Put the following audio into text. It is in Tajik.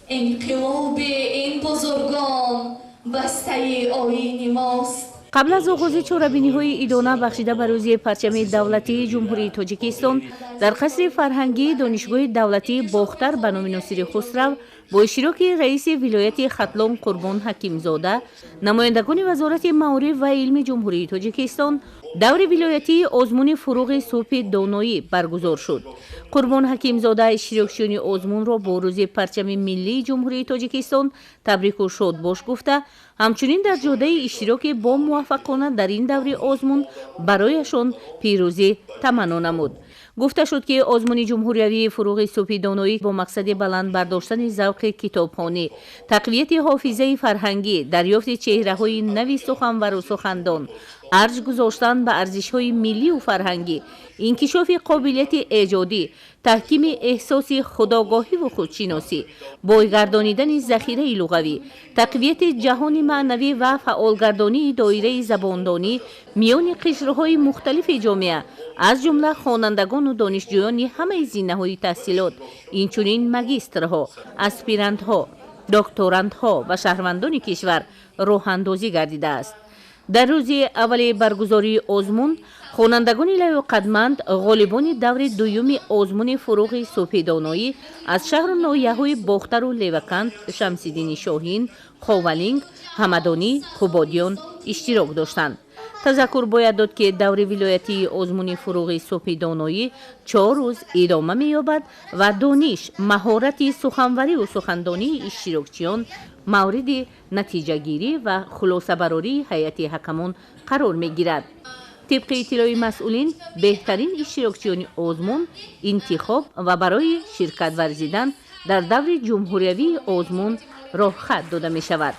Инқилоби ин бузургон бастаи оини мост. Қабл аз оғози чорабиниҳои идона, бахшида ба Рӯзи парчами давлатии Ҷумҳурии Тоҷикистон, дар қасри фарҳангии Донишгоҳи давлатии Бохтар ба номи Носири Хусрав бо иштироки раиси вилояти Хатлон Қурбон Ҳакимзода, намояндагони Вазорати маориф ва илми Ҷумҳурии Тоҷикистон даври вилоятии озмуни «Фуруғи субҳи доноӣ» баргузор шуд. Қурбон Ҳакимзода иштирокчиёни озмунро бо Рӯзи парчами миллии Ҷумҳурии Тоҷикистон табрику шодбош гуфта, ҳамчунин дар ҷодаи иштироки бомуваффақона дар ин даври озмун барояшон пирӯзӣ таманно намуд. Гуфта шуд, ки озмуни ҷумҳуриявии «Фуруғи субҳи доноӣ» бо мақсади баланд бардоштани завқи китобхонӣ, тақвияти ҳофизаи фарҳангӣ, дарёфти чеҳраҳои нави суханвару сухандон, арҷ гузоштан ба арзишҳои миллию фарҳангӣ, инкишофи қобилияти эҷодӣ, таҳкими эҳсоси худогоҳиву худшиносӣ, бойгардонидани захираи луғавӣ, тақвияти ҷаҳони маънавӣ ва фаъолгардонии доираи забондонӣ миёни қишрҳои мухталифи ҷомеа, аз ҷумла хонандагону донишҷӯёни ҳамаи зинаҳои таҳсилот, инчунин магистрҳо, аспирантҳо, докторантҳо ва шаҳрвандони кишвар роҳандозӣ гардидааст. Дар рӯзи аввали баргузории озмун хонандагони лаёқатманд, ғолибони даври дуюми озмуни «Фуруғи субҳи доноӣ» аз шаҳру ноҳияҳои Бохтару Левакант, Шамсиддини Шоҳин, Ховалинг, Ҳамадонӣ, Қубодиён иштирок доштанд. Тазаккур бояд дод, ки даври вилоятии озмуни «Фуруғи субҳи доноӣ» 4 рӯз идома меёбад ва дониш, маҳорати суханвариву сухандонии иштирокчиён мавриди натиҷагирӣ ва хулосабарории ҳайати ҳакамон қарор мегирад. Тибқи иттилои масъулин, беҳтарин иштирокчиёни озмун интихоб ва барои ширкат варзидан дар даври ҷумҳуриявии озмун роҳхат дода мешавад.